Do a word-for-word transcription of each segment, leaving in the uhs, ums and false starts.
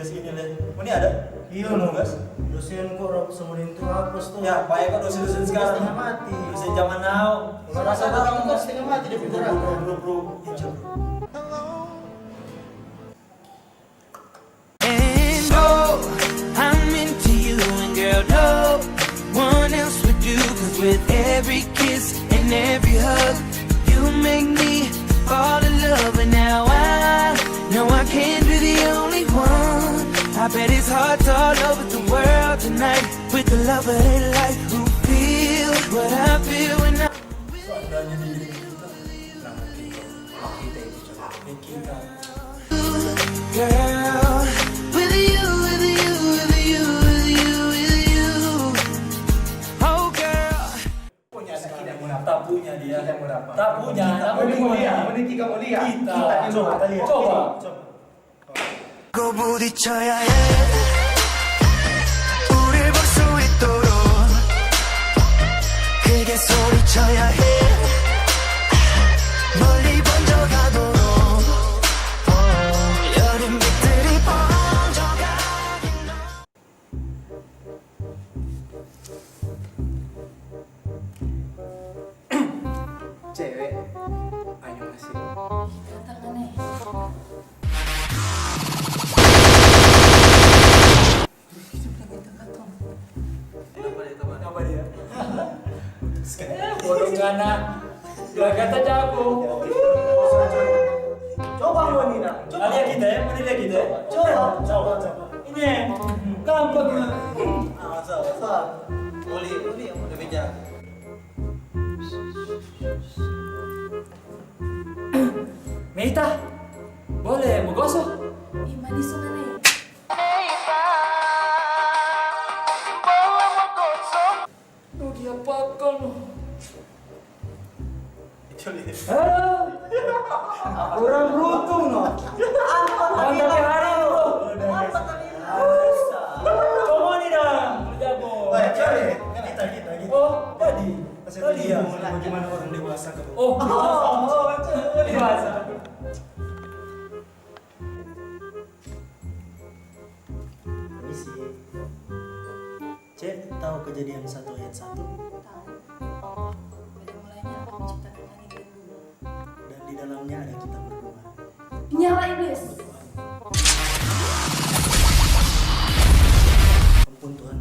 Sini, Le. Ini ada? Iya, no. Tugas? Dosen kok rap sama deng tu hapus tu. Ya, bae kok dosen-dosen sekarang. Setengah mati. Dosen zaman now. Rasa orang setengah mati dia pikir. Bro, bro, bro, bro. Injek, bro. And oh, I'm into you, and girl, no one else would do. 'Cause with every kiss and every hug, you make me fall in love, and now I know I can't be the only one. I bet it's hearts all over the world tonight with the love of their life who feel what I feel when I Girl, with you, with you, with you, with you, with you. Oh, girl. Tak punya dia. Tak punya. Kita. Coba. Coba. Go 부딪혀야 해. 우릴 볼 수 있도록 크게 소리쳐야 해. 멀리 번져가도록 여린 빛들이 번져가길. Cewek, ayo masih. Katakan nih. Kenapa dia? Kenapa dia? Bodoh ngana. Gak kata jago. Coba mau ni nak. Coba. Lihat kita ya, mau lihat kita ya. Coba, coba, coba. Ini gampang. Ah, salah, salah. Oli, oli yang udah beja. Meita, boleh mo gosok? Ih, manis so ngana. Duh, dia pakal no. Halo. Orang beruntung no. Apa tadi? Mantap hari no. Apa tadi? Come on, Idam. Jago. Wah, cari. Kita, kita, kita. Oh, tadi. Tadi ya. Bagaimana orang dewasa ketemu? Oh, dewasa. Oh, dewasa. Permisi. Cek, tahu Kejadian satu ayat satu? Tahu. Pada mulanya Allah menciptakan langit dan bumi. Dan di dalamnya ada kita berdua. Nyala iblis. Ampun, Tuhan.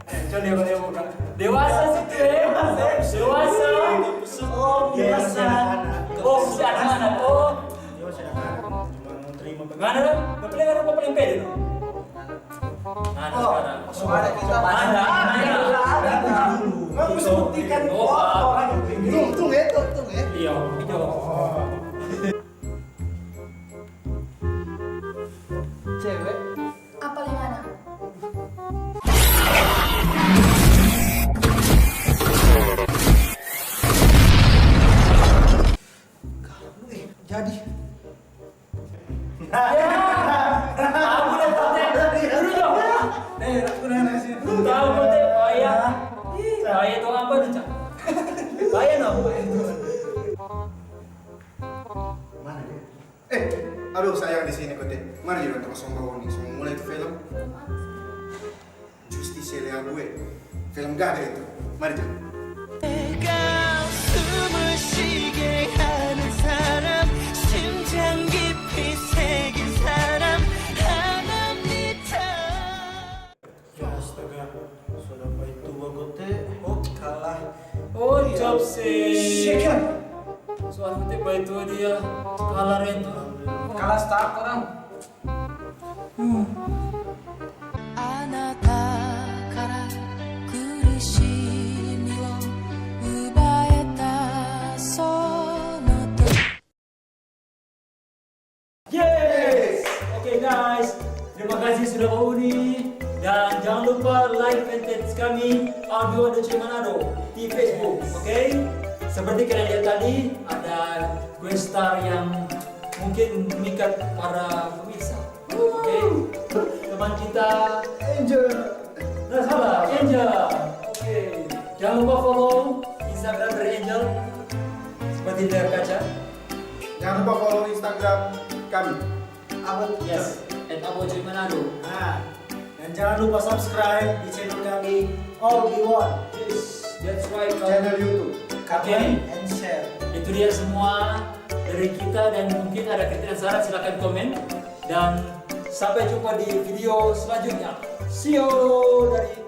Eh, coba dia, dia buka. Dewasa sih, eh. Dewasa. Oh, dewasa. Oh, si anak-anak. Oh. Dia masih anak-anak. Cuma mau terima. Mana dong? Kau pilih apa? Kau pilih pede dong. Mana sekarang? Ada, ada. Mau sebutkan orang yang tung, tung, eh, tung, tung, eh. Iya, itu. Cewek. Apa lagi mana? Jadi. Ya, aku udah tahu deh. Dulu dong. Eh, aku nanya sih. Tahu kau deh, bahaya. Bahaya itu apa nih, Cak? Bahaya no? Mana dia? Eh, aduh sayang di sini kote. Mari kita tong kosong bawa nih, so mulai itu film. Justisia League. Film gaga itu. Mari kita. 숨을 쉬게 하는 사람, 심장 깊이 새긴 사람 하나입니다. Ya, astaga, so dapa itu bagote. Oh, kalah. Oh, iya. Job sih. Second. Soalnya itu dia kalah itu. Kalah start orang. Hmm. あなたから苦しみを奪えたその時 Yes! Oke, guys, terima kasih sudah mau uni. Dan jangan lupa like fanpage kami, Audio Indonesia Manado, di Facebook, oke? Seperti kalian lihat tadi, ada guest star yang mungkin memikat para pemirsa. Oke, teman kita Angel. Nah, salah, Angel. Oke, jangan lupa follow Instagram dari Angel. Seperti di layar kaca. Jangan lupa follow Instagram kami. Apa? Yes, at Bojoy Manado. Nah, dan jangan lupa subscribe di channel kami, All We Want. Yes, that's right. Channel YouTube. Comment Okay. and share. Itu dia semua dari kita, dan mungkin ada kritik dan saran, silakan komen. Dan sampai jumpa di video selanjutnya. See you dari